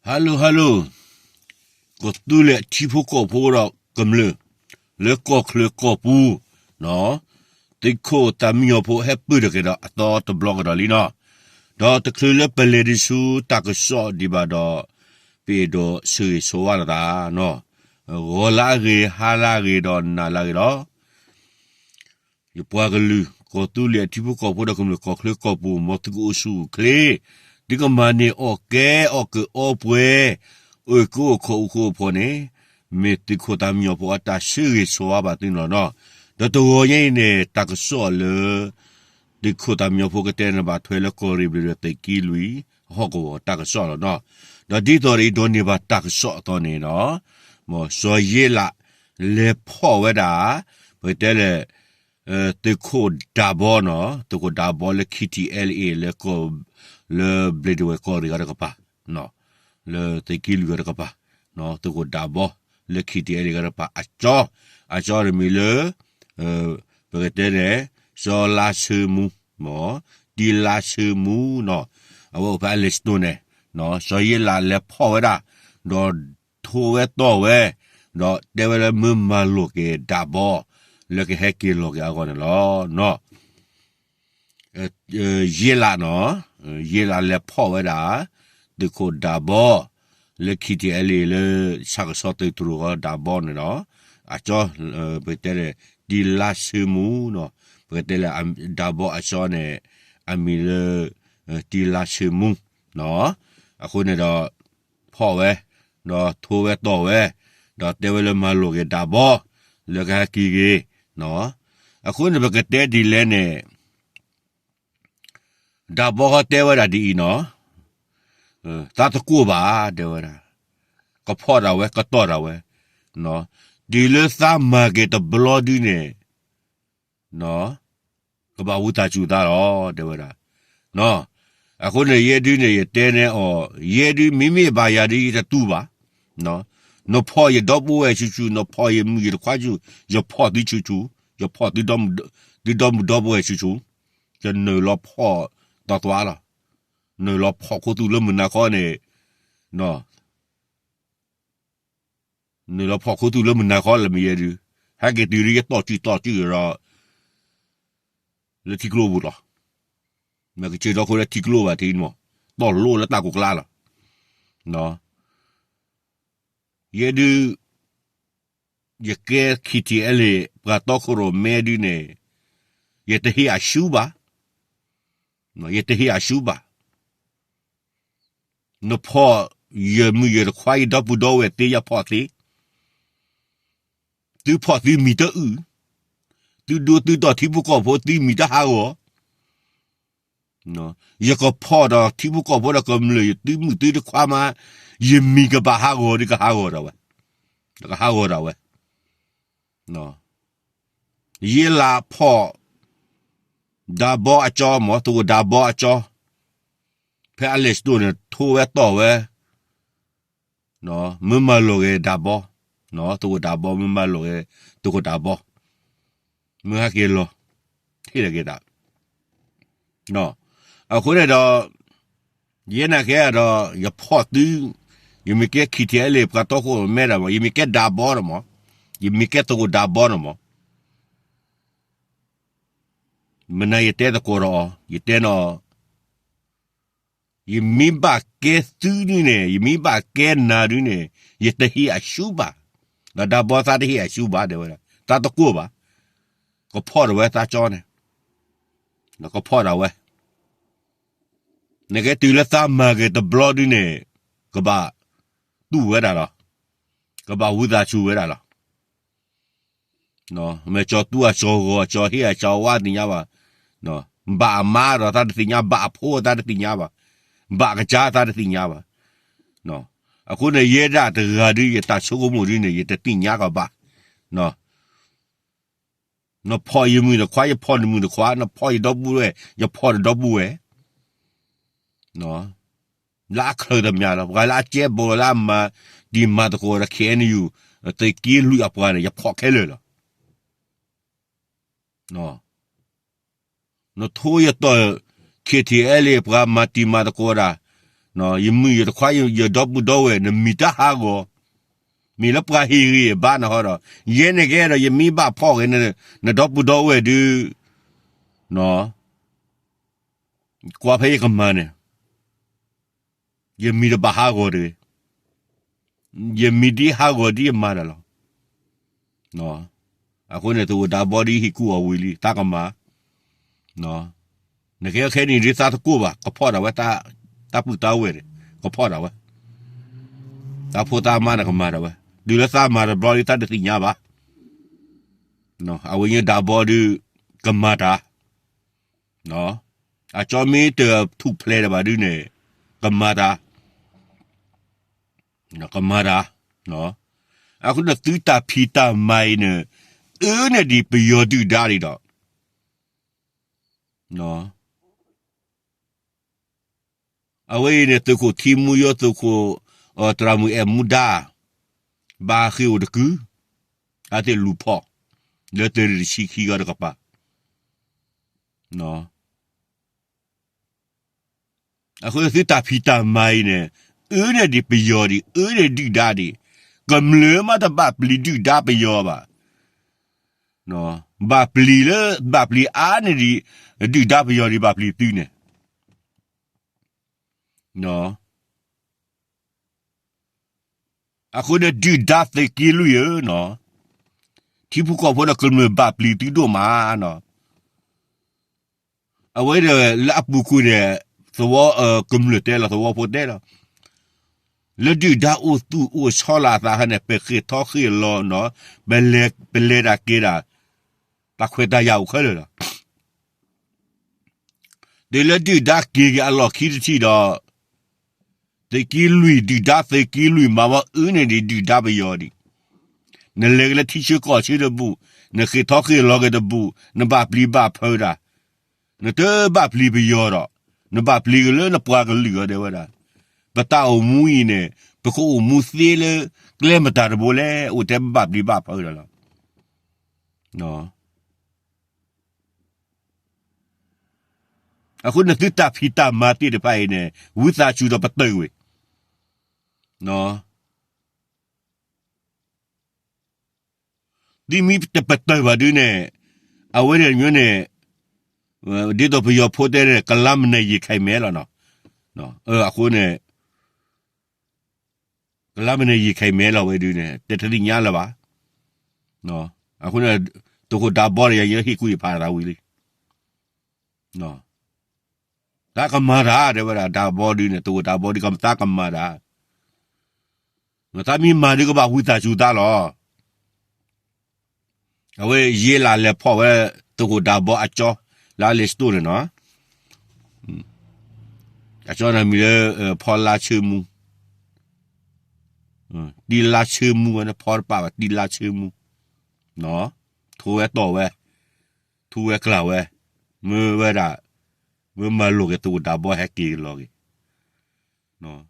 ဟါလိၤ ဟါလိၤ, ကီၢ်သူလ့ၤထံဖိကီၢ်ဖိဒီးကမျၢၢ် လၢကီၢ်ချၢကီၢ်ပူၤ, သုးခိၣ်သးမံညီၤဖိဟဲပၢၢ်ထီၣ်က့ၤဒီးအသီတဘျီကဒီးလံနီၤ, ဒီးတချုးလၢပလဲၤဒံးဆူတၢ်ကစီၣ်ဒံးဘၣ်ဒီး ပအဲၣ်ဒိးဆၢဂ့ၤဆၢဝါလိာ်သးနီၤ, ဂီၤလၢအဂ့ၤ ဟါလၢအဂ့ၤဒီးနၤလၢအဂ့ၤလီၤ. ယပှၤကလုာ် ကီၢ်သူလ့ၤအထံဖိကီၢ်ဖိဒီးကမျၢၢ်ကီၢ်ချၢကီၢ်ပူၤ မ်သုကအိၣ်ဆူၣ်အိၣ်ချ့, သုကမၤန့ၢ်အီၣ်ကဲ အီၣ်ကၢအီပှဲၤ, အိၣ်ကအိၣ်ခိးအိၣ်ဃူအိၣ်ဖိးန့ၣ်, မ့ၢ်သုးခိၣ်သးမံညီၤဖိအတၢ်ဆၢဂ့ၤဆၢဝါဘၣ်သုန့ၣ်လီၤနီၤ. ဒီးတဂီၤညါအံၤန့ၣ် တၢ်ကစီၣ်လၢ သုးခိၣ်သးမံညီၤဖိကတဲန့ၣ်ဘၣ်ထွဲလၢကီၢ်ရ့ၣ်ဘျ့ၣ်ဒဝဲၣ်သုးက့လွံၢ် ဟီၣ်ကဝီၤတၢ်ကစီၣ်လီၤနီၤ. ဒီးဒ်သိးဒီးအံၤဒိးန့ၢ်ဘၣ်တၢ်ကစီၣ်အသီန့ၣ်ဒီး မ်စီၤယ့လးလဲၤဖီၣ်ဝဲဒၣ် ပကတဲလဲၣ် သုးခိၣ်ဒးဘီနီၤ, သုးခိၣ်ဒးဘီလၢ KTLA လၢ လၢဘျ့ၣ်ဒဝဲၣ်ကီၢ်ရ့ၣ်ဂၤတကပၤ, လၢသုးက့လွံၢ်ဂၤတကပၤ, သုးခိၣ်ဒးဘီ လၢ KTLA ဂၤတကပၤ အကၠီ, အကၠီတမံၤလၢ ပကတဲန့ၣ် စီၤလါဆၢမူ, တံၤလါဆၢမူနီၤ, အဝဲအိၣ်ဖဲအလဲၣ်စတိၣ်န့ၣ်, စီၤယ့လးလဲၤဖီၣ်ဝဲဒၣ်, ဒီးထိဝဲတီၢ်ဝဲ, ဒီးတဲဝဲလၢမ့ၢ်မၤလိာ်က့ၤဒးဘီ လၢကဟဲက့ၤလီၤက့ၤအဂီၢ်န့ၣ်လီၤ. ယ့လးနီၤ, ယ့လးလဲၤဖီၣ်ဝဲဒၣ် သုးခိၣ်ဒးဘီ လၢ KTLA လၢဆၣ်ကဆီသုးတြိၤဂီၤဒးဘီန့ၣ်ဒီး အကၠီ ပကတဲလဲၣ် တံၤလါဆၢမူနီၤ, ပကတဲလဲၣ် ဒးဘီအကၠီန့ၣ် အမံၤလၢ တံၤလါဆၢမူနီၤ, အဃိန့ၣ်ဒီး ဖီၣ်ဝဲ, ဒီးထိဝဲတီၢ်ဝဲ, ဒီးတဲဝဲလၢမၤလိာ်က့ၤဒးဘီ လၢကဟဲက့ၤဂ့ၤ, အဃိန့ၣ်ပကတဲဒ်လဲၣ်န့ၣ် ဒးဘီဃီတဲဝဲဒၣ်ဒ်အံၤနီၤ, သးတကိၢ်ဘၣ် တဲဝဲဒၣ်, ကဖီၣ်ဒၣ်ဝဲ ကတီၢ်ဒၣ်ဝဲ, တုၤလၢသးမၤက့ၤတဘျီဒုန့ၣ် ကဘၣ်ဝံသးစူၤသးလီၤ တဲဝဲဒၣ်. အဃိန့ၣ် ယဲဒုန့ၣ် ယတဲန့ၢ်အီၤ, ယဲဒု မ့မ့ၢ်ဘၣ်ယၤဒု ယတတူၢ်ဘၣ်. နဖီၣ်ယဒီပုၢ်ဝဲၢ်ဆူၣ်ဆူၣ်, နဖီၣ်ယမုၣ်ယတခွါဆူၣ်, ယဖီၣ်သုဆူၣ်ဆူၣ်, ယဖီၣ်သုဒီမုၣ်ဒီပုၢ်ဝဲၢ်ဆူၣ်ဆူၣ်, ယနုာ်လီၤဖီၣ်သးသွါလီၤ. နုာ်လီၤဖီၣ်ခူသူၣ်လၢမုၢ်နၤခီန့ၣ် နုာ်လီၤဖီၣ်ခူသူၣ်လၢမုၢ်နၤခီလၢမ့ၢ်ယဲဒု, ဟဲက့ၤတုၤဒုယတီၢ်စုၣ်တီၢ်စုၣ်ဒီး လၢထံကျိပူၤလီၤ. မ့ၢ်ကစၢၢ်ဒီခိၣ်လၢထံကျိဘၣ်ထံမး, တီၢ်လိၣ်လၢတၢ်ကိၢ်ကျါလီၤ. ယဲဒု ယကဲ KTLA ပှၤတီခိၣ်ရိၣ်မဲဒုန့ၣ် ယတဟ့ၣ်အဆူဘၣ်, ယတဟ့ၣ်အဆူဘၣ်. နဖီၣ်ယမုၣ်ယတခွါ ယဒီပုၢ်ဒီဝဲၢ်သ့ ယဖီၣ်သ့, သုဖီၣ်သုမံၤတအုၣ်, သုဒိသုတီၢ်ထံဖိကီၢ်ဖိ သုမံၤတဟးဂီၤ. ယကဖီၣ်ဒီးထံဖိကီၢ်ဖိဒီးကမျၢၢ် ယသုမုၣ်သုတခွါမး, ယမံၤကဘၣ်ဟးဂီၤဒီးကဟးဂီၤဒၣ်ဝဲ, ကဟးဂီၤဒၣ်ဝဲ. ယ့လးဖီၣ် ဒးဘီအကၠီမး, သုးခိၣ်ဒးဘီအကၠီ, ဖဲအလဲၣ်စတိၣ်န့ၣ် ထိဝဲတီၢ်ဝဲ မ့ၢ်မၤလိာ်ဂ့ၤဒးဘီ, သုးခိၣ်ဒးဘီ မ့ၢ်မၤလိာ်ဂ့ၤ သုးခိၣ်ဒးဘီ, မ့ၢ်ဟဲက့ၤလီၤ ဟ့ၣ်လီၤက့ၤတၢ်. အဃိန့ၣ်ဒီး ယဲနာ်က့ဒီး ယဖီၣ်သု, ယမ့ၢ်ကဲ KTLA ပှၤတီခိၣ်ရိၣ်မဲဒၣ်မး, ယမ့ၢ်ကဲဒးဘီဒီးမး, ယမ့ၢ်ကဲသုးခိၣ်ဒးဘီဒီးမး, မနၤယတဲသကိးဒီးအီၤ, ယတဲနီၤ ယမ့ၢ်ဘၣ်ကဲသုဒုန့ၣ်, ယမ့ၢ်ဘၣ်ကဲနၤဒုန့ၣ်, ယတဟ့ၣ်အဆူဘၣ်, ဒီးဒးဘီသးတဟ့ၣ်အဆူဘၣ် တဲဝဲဒၣ်, သးတကိၢ်ဘၣ်, ကဖီၣ်ဒၣ်ဝဲသးကၠီန့ၣ်, ကဖီၣ်ဒၣ်ဝဲ, နကဲတုၤလၢသးမၤက့ၤတဘျီဒုန့ၣ်, ကဘၣ်တူၢ်ဝဲဒၣ်လီၤ, ကဘၣ်ဝံသးစူၤဝဲဒၣ်လီၤ. မ့ၢ်ကၠီၤတူၢ်အကၠီၤဂီၤ ကၠီၤဟ့ၣ်အကၠီၤဝါသ့ၣ်ညါဘၣ်, ဘၣ်အမါဒီးသးတသ့ၣ်ညါ, ဘၣ်အဖိသးတသ့ၣ်ညါဘၣ်, ဘၣ်အကစၢ်သးတသ့ၣ်ညါဘၣ်. အဃိန့ၣ် ယဲဒၣ်တဂၤဒု ယတၢ်ဆိကမိၣ်ဒုန့ၣ် ယတသ့ၣ်ညါကဘၣ်. နဖီၣ်ယမုၣ်တခွါ ယဖီၣ်နမုၣ်တခွါ, နဖီၣ်ယဒီပုၢ်ဝဲၢ် ယဖီၣ်နဒီပုၢ်ဝဲၢ် လၢအချၢးတမံၤလီၤ. ပှၤလၢအကဲဘီလၢအမၤတံၤမၤသကိးဒီး KNU သုးက့လွံၢ်အပှၤန့ၣ် ယဖီၣ်ခဲလၢာ်လီၤ. နထိယတီၢ် KTLA ပှၤမၤတံၤမၤသကိးဒၣ်, ယမုၣ်ယတခွါ ယဒီပုၢ်ဒီဝဲၢ် နမံၤတဟးဂီၤ, မ့ၢ်လၢပှၤဟ့ၣ်ဂံၢ်ဘါနၤဟီဒီး ယဲန့ၣ်ကဲဒီး ယမ့ၢ်ဘၣ်ဖီၣ်ဂ့ၤ နဒီပုၢ်ဒီဝဲၢ်ဒုး ကွၢ်ဖဲယကမၤန့ၣ် ယမံၤတဘၣ်ဟးဂီၤတဂ့ၤ. ယမံၤဒ်ဟးဂီၤဒ်ယမၤတၢ်လီၤ. အဃိန့ၣ် သကိးဒးဘီဒ်ဟ့ၣ်ကူၣ်အီၤဝံၤလံ သးကမၤ, နကဲခဲနံၣ်ဒ်သးတကိၢ်ဘၣ် ကဖီၣ်ဒၣ်ဝဲ တၢ်ပုၢ်တၢ်ဝဲၢ်န့ၣ် ကဖီၣ်ဒၣ်ဝဲ, တၢ်ဖိသးမါန့ၣ်ကမၤဒၣ်ဝဲ, တုၤလၢသးမၤတဘျီလံ သးတသ့ၣ်ညါဘၣ်. အဝဲဒးဘီဒုး ကမၤတၢ် အကၠီမ့ၢ်တထူၣ်ဖျဲးဒံးဘၣ်ဒုးန့ၣ် ကမၤတၢ်, ကမၤတၢ်, အဃိန့ၣ်သုတၢ်ဖံးတၢ်မၤအံၤန့ၣ် အၢန့ၢ်ဒံးပယီၤဒုၣ်ဒါဒံးဒီး အဝဲအံၤန့ၣ် သုးခိၣ်ထံမူယီ သုးခိၣ် သရၣ်မုၣ်အဲၣ်မူဒါ ဘၣ်ဃ့ၢ်အိၣ်တကု, အသ့ၣ်လူၤဖီၣ် လၢသုးရ့ၣ်တဆံခံဂီၤတကပၤ အဃိသုတၢ်ဖံးတၢ်မၤအံၤန့ၣ် အၢန့ၢ်ဒံးပယီၤဒံး အၢန့ၢ်ဒုၣ်ဒါဒံး, ကမျၢၢ်မးတဘၣ်ပျံၤဒုၣ်ဒါပယီၤဘၣ်. ဘၣ်ပျံၤလၢ ဘၣ်ပျံၤအါန့ၢ်ဒံး ဒုၣ်ဒါပယီၤဒံး ဘၣ်ပျံၤသုန့ၣ် အဃိန့ၣ်ဒုၣ်ဒါသုးက့လွံၢ်ဧၢ, ထံဖိကီၢ်ဖိဒီးကမျၢၢ်ဘၣ်ပျံၤသုဒိၣ်မးနီၤ. အဝဲဒီးလၢအပူၤကွံာ်န့ၣ် သဝီကမျၢၢ်တဲလီၤ သဝီဖိတဲလီၤ, လၢဒုၣ်ဒါအိၣ်သူၣ်အိၣ်ဆီလီၤအသးခါန့ၣ် ပဃ့ၢ်ထီၣ်ဃ့ၢ်လီၤနီၤ, ပလဲၤတၢ်က့ၤတၢ် တၢ်ခွဲးတၢ်ယာ်အိၣ်ခဲလၢာ်လီၤ. တုၤလၢဒုၣ်ဒါက့ၤက့ၤအလီၢ်ခံတထံၣ်ဒီး သုးက့လွံၢ် ဒုၣ်ဒါသုးက့လွံၢ်မၤဝဲအၢန့ၢ်ဒံးဒုၣ်ဒါပယီၤဒံး, နလဲၤက့ၤလၢထံဆၢကီၢ်ဆၢတဘူၣ်, နဃ့ၢ်ထီၣ်ဃ့ၢ်လီၤက့ၤတဘူၣ်, နဘၣ်ပျံၤဘၣ်ဖုးတၢ်, နတဘၣ်ပျံၤပယီၤဒီး နဘၣ်ပျံၤက့ၤလၢနပှၤကလုာ်အီၤဒဲးဝဲဒၣ်, ပတၢ်အိၣ်မူအံၤန့ၣ် ပကအိၣ်မူသ့လၢကျဲမတၤတဘိလဲၣ်, အိၣ်ထဲပဘၣ်ပျံၤဘၣ်ဖုးတၢ်လီၤ. အဃိန့ၣ်သုတၢ်ဖံးတၢ်မၤသ့ၣ်တဖၣ်အံၤန့ၣ် ဝံသးစူၤဒီးပတုာ်ကွံာ်, သုမ့ၢ်တပတုာ်ဘၣ်ဒုးန့ၣ် အဝဲန့ၣ်ညီန့ၣ် ဒ်သိးပယီၤဖိတဲန့ၣ် ကလါမနံၤယံာ်ခဲမဲလီၤနီၤ. အဃိန့ၣ် ကလါမနံၤယံာ်ခဲမဲလီၤဝဲဒုးန့ၣ် တတသ့ၣ်ညါလၢၤဘၣ်. အဃိန့ၣ် သုးခိၣ်ဒးဘီဒီး ယဟ့ၣ်ကူၣ်ယဖးသးဝံၤလံ. သးကမၤတၢ် တဲဝဲဒၣ် ဒးဘီဒုးန့ၣ် သုးခိၣ်ဒးဘီဒုး သးကမၤတၢ်, သးမ့ၢ်မၤဒုးကဘၣ်ဝံသးစူၤသးလီၤ. အဝဲယ့လးလဲၤဖီၣ်ဝဲ သုးခိၣ်ဒးဘီအကၠီ လၢအလ့ၤစတိၣ်န့ၣ်နီၤ, အကၠီန့ၣ်မံၤလၢ ဖီလါဆၢမူ, တံလါဆၢမူဝဲန့ၣ် ဖီတပာ်ဘၣ် တံလါဆၢမူ, ထိဝဲတီၢ်ဝဲ, ထူဝဲကျၢ်ဝဲ, မ့ၢ်ဝဲဒၣ်, မ့ၢ်မၤလိာ်က့ၤသုးခိၣ်ဒးဘီဟဲက့ၤလီၤက့ၤ,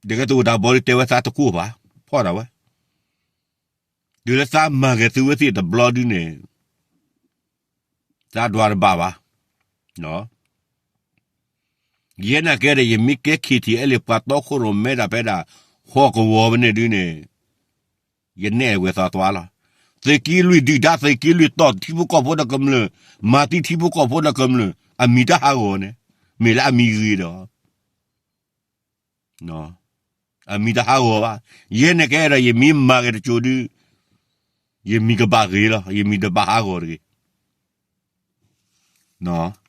ဒ်ကဲသုးခိၣ်ဒးဘီဒုးတဲဝဲသးတကိၢ်ဘၣ်, ဖီၣ်ဒၣ်ဝဲ တုၤလၢသးမၤက့ၤသုဝဲသ့ၣ်တဘျီဒုးန့ၣ် သးဒွးတဘၣ်ဘၣ်. ယဲနာ်ကဲဒီး ယမ့ၢ်ကဲ ခ့ထံအဲလ့ၣ် ပှၤတီခိၣ်ရိၣ်မဲဒၣ်ဖဲဒၣ် ဟီၣ်ကဝီၤဖဲန့ၣ်ဒုးန့ၣ် ယနဲၣ်ဝဲသးသွါလီၤ. သုးက့လွံၢ်ဒုၣ်ဒါ သုးက့လွံၢ်တီၢ်ထံဖိကီၢ်ဖိဒီးကမျၢၢ်, မၤသံထံဖိကီၢ်ဖိဒီးကမျၢၢ် အမံၤတဟးဂီၤန့ၣ်, မ့ၢ်လၢအမံၤဂ့ၤဒီး အမံၤတဟးဂီၤဘၣ်. ယဲန့ၣ်ကဲဒီး ယမ့ၢ်မၤက့ၤတကၠိဒုး ယမံၤကဘၣ်ဂ့ၤလီၤ, ယမံၤတဘၣ်ဟးဂီၤတဂ့ၤ.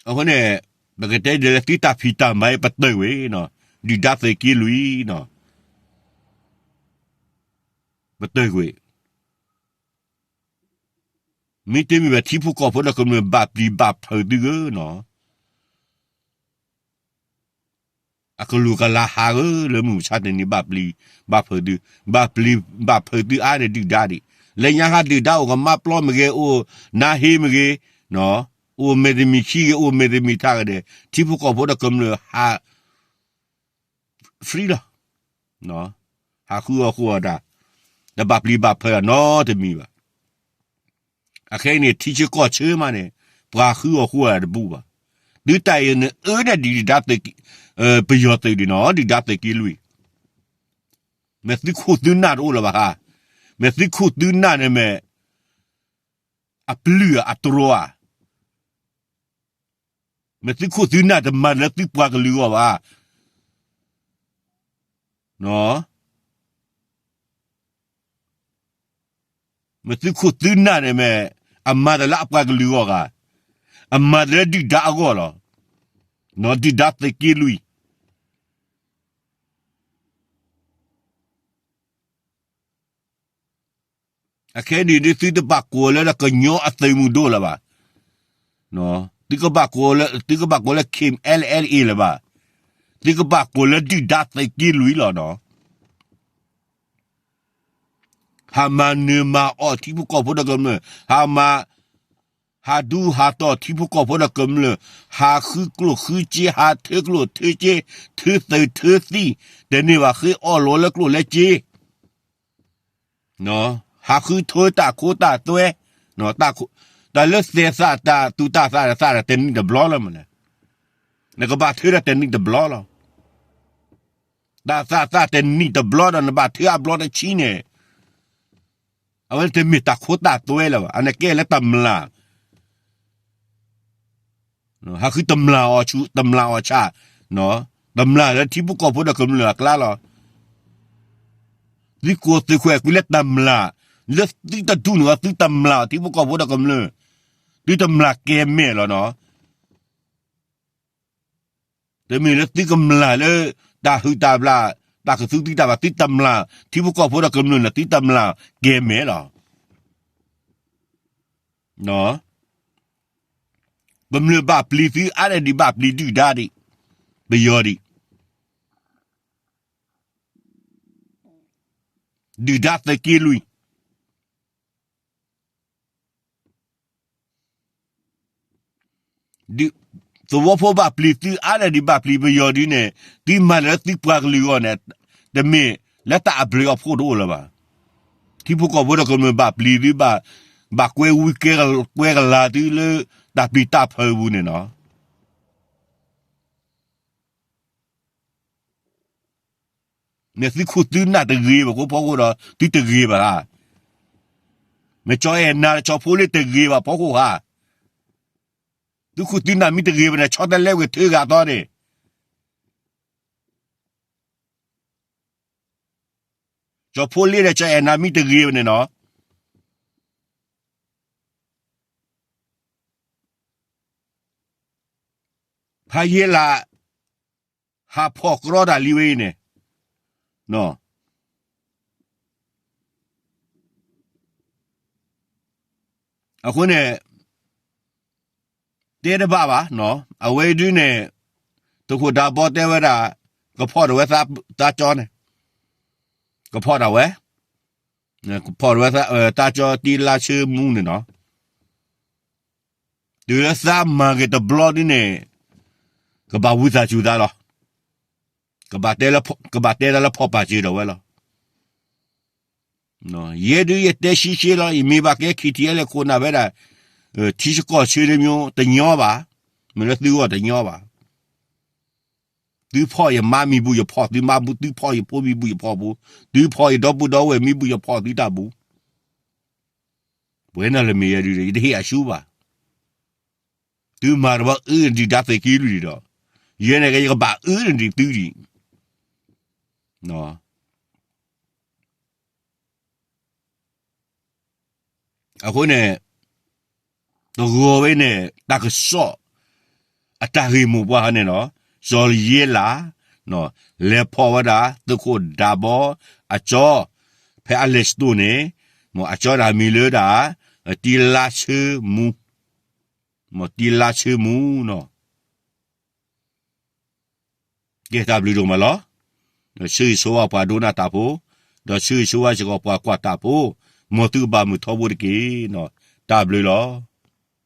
အဃိန့ၣ် ပကတဲဒ်လဲၣ် သုတၢ်ဖံးတၢ်မၤအံၤ ပတုာ်ကွံာ်, ဒုၣ်ဒါသုးက့လွံၢ်နီၤ, ပတုာ်ကွံာ်. မ့တမ့ၢ်ဘၣ် ထံဖိကီၢ်ဖိဒီးကမျၢၢ် ဘၣ်ပျံၤဘၣ်ဖုးသုဧၢနီၤ. အကလုာ်ကလၤဟးဧၢ, လၢမုၢ်မဆါတနံၤ ဘၣ်ပျံၤဘၣ်ဖုးသု, ဘၣ်ပျံၤဘၣ်ဖုးသုအါန့ၢ်ဒုၣ်ဒါဒံး. လၢညါဟးဒုၣ်ဒါအိၣ်ကမါပျီမ့ၢ်ဂ့ၤ, အိၣ်နါဟ့မ့ၢ်ဂ့ၤ, အိၣ်မဲာ်တမံၤခံဂ့ၤ, အိၣ်မဲာ်တမံၤထးဂ့ၤဒီး ထံဖိကီၢ်ဖိဒီးကမျၢၢ်ဟး free လီၤ. ဟးဃုအီၣ်ဃုအီတၢ်, တဘၣ်ပျံၤဘၣ်ဖုးတၢ်နီတမံၤဘၣ်. အခဲအံၤန့ၣ် ထံဆၢကီၢ်ဆၢမးန့ၣ် ပှၤဃုအီၣ်ဃုအီတဘူးဘၣ်. သုတၢ်အံၤန့ၣ်အၢဒၣ်ဒံးဒုၣ်ဒါသုးက့, ပယီၤသုးဒံးနီၤ, ဒုၣ်ဒါသုးက့လွံၢ်, မ့ၢ်သုခိၣ်သုနၢ်တအိၣ်လၢၤဘၣ်ဧါ, မ့ၢ်သုခိၣ်သုနၢ်န့ၣ်မ့ၢ် အပျုၢ်ဧါ အတြီဧါ, မ့ၢ်သုခိၣ်သုနၢ်တမၤလၢသုပှၤကလုာ်အဂီၢ်ဘၣ် မ့ၢ်သုခိၣ်သုနၢ်န့ၣ်မ့ၢ် အမၤတၢ်လၢအပှၤကလုာ်အဂီၢ်ဧါ, အမၤတၢ်လၢဒုၣ်ဒါအဂီၢ်လီၤ, ဒုၣ်ဒါသုးက့လွံၢ် အခဲအံၤဒုး သုတဘၣ်ကိးလၢကညီအသုးမုၢ်ဒိၣ်လၢၤဘၣ်, သုကဘၣ်ကိးလၢ သုကဘၣ်ကိးလၢ K N L A လၢၤဘၣ်, သုကဘၣ်ကိးလၢဒုၣ်ဒါသုးက့လွံၢ်လီၤနီၤ. ဟးမၤနၢၤမၤအီၣ်ထံဖိကီၢ်ဖိဒီးကမျၢၢ်, ဟးမၤ, ဟးဒူဟးတီၢ်ထံဖိကီၢ်ဖိဒီးကမျၢၢ်, ဟးဃုကျိၣ်ဃုစ့, ဟးထၢကျိၣ်ထၢစ့, ထၢသုးထၢသံၣ်, တန့ၢ်ဘၣ်ဃ့အီၣ်လီၤလၢကျိၣ်လၢစ့ ဟးဃုထၢတၢ်ခိတၢ်သွဲ, တၢ်လၢသဲးသးတၢ်သူၣ်တၢ်သးတၢ်သးတၢ်တနံၣ်တဘျီလၢၤမးန့ၣ်, နကဘၣ်ထၢတၢ်တနံၣ်တဘျီလီၤ. တၢ်သးသးတနံၣ်တဘျီဒီး နဘၣ်ထၢအဘျီတဆံန့ၣ်, အဝဲတမ့ၢ်တၢ်ခိတၢ်သွဲလၢၤဘၣ်, အန့ၣ်ကဲလၢတမျၢ် ဟးဃုတမျၢ်အီၤဆူၣ် တမျၢ်အီၤဆၣ်, တမျၢ်လၢထံဖိကီၢ်ဖိဒီးကမျၢၢ်အကျါလီၤ. သုကိးသုးခွဲးကွံာ်လၢတမျၢ်, လၢသုတဒူၣ်န့ၣ် သုတမျၢ်အီၤထံဖိကီၢ်ဖိဒီးကမျၢၢ်, သုတမျၢ်ကဲမဲာ်လီၤနီၤ. တမ့ၢ်လၢသုကမျၢ်လၢ တၢ်ဟုၣ်တၢ်ဘျၣ်, တၢ်ကသူသုတၢ်ဘၣ်, သုတမျၢ်ထံဖိကီၢ်ဖိဒီးကမျၢၢ်န့ၣ် သုတမျၢ်ကဲမဲာ်လီၤ. ကမျၢၢ်ဘၣ်ပျံၤသုအါဒၣ်ဒံး ဘၣ်ပျံၤဒုၣ်ဒါဒံး, ပယီၤဒံး, ဒုၣ်ဒါသုးက့လွံၢ်, သဝီဖိဘၣ်ပျံၤသုအါဒၣ်ဒံး ဘၣ်ပျံၤပယီၤဒ်န့ၣ်, သုမၤလၢသုပှၤကလုာ်အဂီၢ်န့ၣ်, တမ့ၢ်လၢတၢ်အဘျုးအဖှိၣ်တအိၣ်လၢၤဘၣ်. ထံဖိကီၢ်ဖိဒီးကမျၢၢ်ဘၣ်ပျံၤသု, ဘၣ်ကွဲဝံကွဲကလၤသုလၢတၢ်ပျံၤတၢ်ဖုးပူၤန့ၣ်နီၤ. မ့ၢ်သုခိၣ်သုနၢ်တဂ့ၤဘၣ် ဖိဖီခိၣ်ဒီး သုတဂ့ၤဘၣ်ဧါ. မ့ၢ်ကၠီအဲၣ်နၤ ကၠီဖိလ့တဂ့ၤဘၣ် ဖီခိၣ်ဧါ. သုခိၣ်သုနၢ်မ့ၢ်တဂ့ၤဘၣ်န့ၣ် ဆီတလဲဝဲထၢဂၤသီန့ၣ် ကၠီဖိလ့ဒီးကၠီအဲၣ်နၤမ့ၢ်တဂ့ၤဘၣ်န့ၣ်နီၤ, ဖးယဲလး ဟးဖီၣ်ကြီတၢ်လံဝဲအံၤန့ၣ်, အဃိန့ၣ် တဲတဘၣ်ဘၣ်, အဝဲဒုန့ၣ် သုးခိၣ်ဒးဘီတဲဝဲဒၣ် ကဖီၣ်ဒၣ်ဝဲသးကၠီန့ၣ်, ကဖီၣ်ဒၣ်ဝဲ, ကဖီၣ်ဒၣ်ဝဲသးကၠီတံလါဆၢမူန့ၣ်နီၤ. တုၤလၢသးမၤဂ့ၤတဘျီဒုန့ၣ် ကဘၣ်ဝံသးစူၤသးလီၤ. ကဘၣ်တဲတၢ်လၢဖီၣ်ပာ်စၢၤဒီးဝဲလီၤ. ယဲဒုးယတဲရှဲရှဲလီၤ, ယမ့ၢ်ဘၣ်ကဲ ခံထံၣ်အဲလဲၣ်ခိၣ်နၢ်ဖဲဒၣ် ထံဆကီၢ်ဆၢတမျိုး တညီဘၣ်, မ့ၢ်လၢသုဂီၢ်တညီဘၣ်. သုဖီၣ်ယမါမံၤဘူၣ်ယဖီၣ်သုမါဘူၣ်, သုဖီၣ်ယဖိမံၤဘူၣ်ယဖီၣ်ဘူၣ်, သုဖီၣ်ယဒီပုၢ်ဒီဝဲၢ်မံၤဘူၣ်ယဖီၣ်သုတၢ်ဘူၣ်. ပဝဲနၤလၢမ့ၢ်ယဲဒုး ယတဟ့ၣ်အဆူဘၣ်. သုမၤတဘၣ်အၢဒုၣ်ဒါသုးက့လွံၢ်ဒံးဒီး, ယဲန့ၣ်ကဲ ယကဘၣ်အၢဒံးသုဒံး. အဃိန့ၣ် တဂီၤဝဲန့ၣ် တၢ်ကစီၣ် အတၢ်ဂ့ၢ်မိၢ်ပှၢ်ဟီန့ၣ်လီၤ. စီၤယဲလး လဲၤဖီၣ်ဝဲဒၣ် သုးခိၣ်ဒးဘီ အကၠီ ဖဲအလဲၤစတိၢ်န့ၣ်, မ်အကၠီန့ၣ်မံၤလၢဒၣ် တံလါဆၢမူ, မ်တံလါဆၢမူနီၤ. ကဲတၢ်ဘျုးဒိၣ်မးလီၤ. ဆၢဂ့ၤဆၢဝါပှၤဒိကနၣ်တၢ်ဖိ, ဒီးဆၢဂ့ၤဆၢဝါစ့ၢ်ကီးပှၤကွၢ်တၢ်ဖိ, မ်သုကဘၣ်မုာ်ထီဘိတက့ၢ်. တၢ်ဘျုးလီၤ.